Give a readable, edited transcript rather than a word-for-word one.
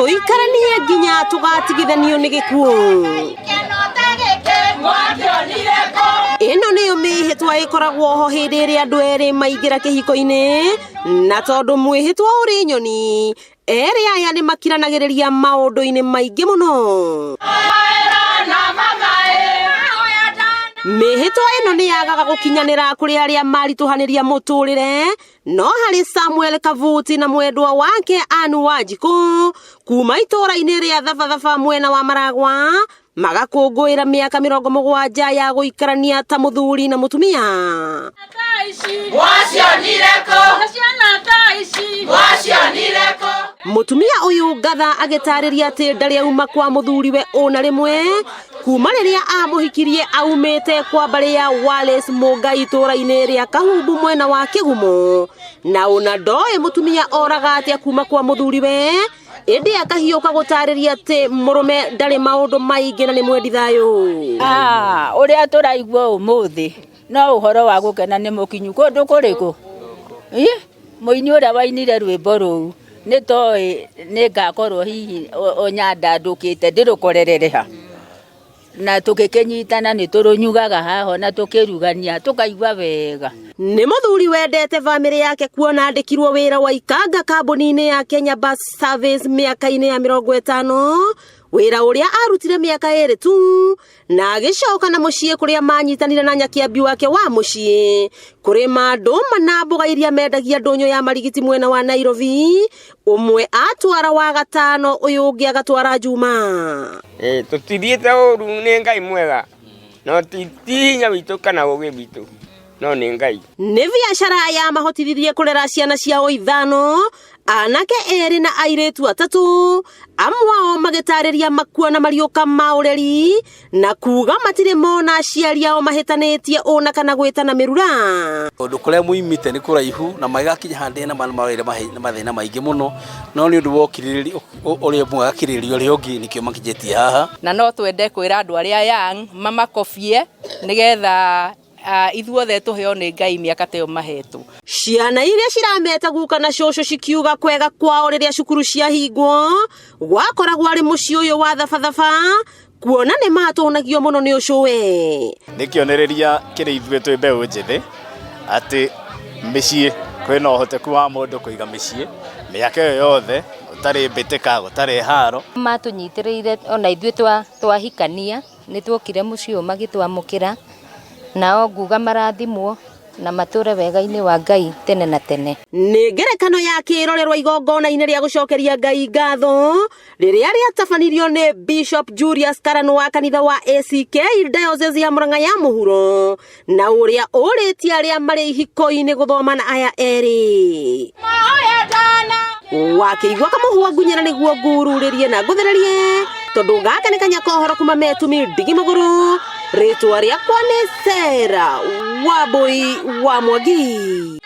Tũikaranie nginya tũgatigithanio nĩ gĩkuũ. Ĩno nĩyo mĩhĩtwa ĩkoragwo ho hĩndĩ ĩrĩa andũ erĩ maingĩra kĩhiko-inĩ, na tondũ mwĩhĩtwa ũrĩ nyoni, erĩ aya nĩ makiranagĩrĩria maũndũ-inĩ maingĩ mũno. Mĩhĩtwa ĩno nĩ yagaga gũkinyanĩra kũrĩ arĩa maritũhanĩria mũtũrĩre, no harĩ Samuel Kavuti na mwendwa wake Ann Wanjikũ kuma itũũra-inĩ rĩa Thabathaba mwena wa Maragwa magakũngũĩra mĩaka 70 ya gũikarania ta mũthuri na mũtumia. Mũtumia ũyũ ngatha agĩtarĩria atĩ ndarĩ auma kwa mũthuriwe ũna rĩmwe kuma rĩrĩa amũhikirie aumĩte kwa mbarĩ ya Wallace Mũngai itũũra-inĩ rĩa Kahumbu mwena wa Kĩgumo, na ona ndoĩ mũtumia oraga atĩa kuma kwa mũthuriwe, ĩndĩ akahiũka gũtarĩria atĩ mũrũme ndarĩ maũndũ maingĩ na nĩ mwendi thayũ. Ũrĩa tũraigua ũmũthĩ no ũhoro wa gũkena nĩ mũkinyu kũndũ kũrĩkũ? Mũini ũrĩa wainire rwĩmbo rũu nĩ toĩ nĩ ngakorwo hihi nyandandũkĩte ndĩrũkorerere ha, na tũgĩkĩnyitana nĩ tũrũnyugaga haho na tũkĩrugania tũkaigua wega. Nĩ mũthuri wendete bamĩrĩ yake kuona andĩkirwo wĩra wa ikanga kambuni-inĩ ya Kenya Bus Service mĩaka-inĩ ya 50, wĩra ũrĩa arutire mĩaka 2 tu, na agĩcoka na mũciĩ kũrĩa manyitanire na nyakĩambi wake wa mũciĩ kũrĩma ndũma na mboga iria mendagia ndũnyũ ya Marigiti mwena wa Nairobi, ũmwe atwara wa gatano ũyũ ũngĩ agatwara Juma. Tũtithiĩte ũru nĩ Ngai mwega, no ti hinya witũ kana ũgĩ witũ, no nĩ Ngai. Nĩ biacara ya mahotithirie kũrera ciana ciao 5, anake 2 na airĩtu 3, amwe ao magĩtarĩria makua na mariũka ma ũreri na kuga matirĩ mona aciari ao mahĩtanĩtie ũna kana gwĩtana mĩrura. Kũndũ kũrĩa moimĩte nĩ kũraihu na magakinya handũ na maroire mathĩna maingĩ mũno, no nĩ ũndũ wa ũkirĩrĩria ũrĩa ũmwe agakirĩrĩria ũrĩa ũngĩ nĩkĩo makinyĩtie haha. Na no twende kwĩra andũ arĩa young mamakobie nĩgetha ithuothe tũheo nĩ Ngai mĩaka ta ĩyo mahetwo. Ciana iria cirameta guka na cũcũ cikiuga kwega kwao rĩrĩa cukuru ciahingwo gwakoragwo arĩ mũciĩ ũyũ wa Thabathaba kuona nĩ matũnagio mũno nĩ ũcũwe. Nĩ kĩonereria kĩrĩ ithuĩ twĩ mbeũ njĩthĩ atĩ mĩciĩ kwĩna ũhoteku wa mũndũ kũiga mĩciĩ mĩaka ĩyo yothe gũtarĩ mbĩtĩka gũtarĩ haro. Matũnyitĩrĩire ona ithuĩ twahikania nĩ tuokire mũciĩ ũyũ magĩtwamũkĩra, nao nguga marathimwo na matũre wega-inĩ wa Ngai tene na tene. Nĩ ngerekano ya kĩrorerwa igongona-inĩ rĩa gũcokeria Ngai ngatho rĩrĩa rĩatabanirio nĩ Bishop Julius Karanu wa kanitha wa ACK Diocese ya Murang'a ya Mũhuro, na ũrĩa ũrĩtie arĩa marĩ ihiko-inĩ gũthoma na aya erĩ. Wakĩigua kamũhwa ngunyĩra nĩguo ngururĩrie na ngũthererie, tondũ gaka nĩ kanya kohoro kuma metumi ndigi magũrũ. Rĩtwa rĩakwa nĩ Sarah Wambui wa Mwangi.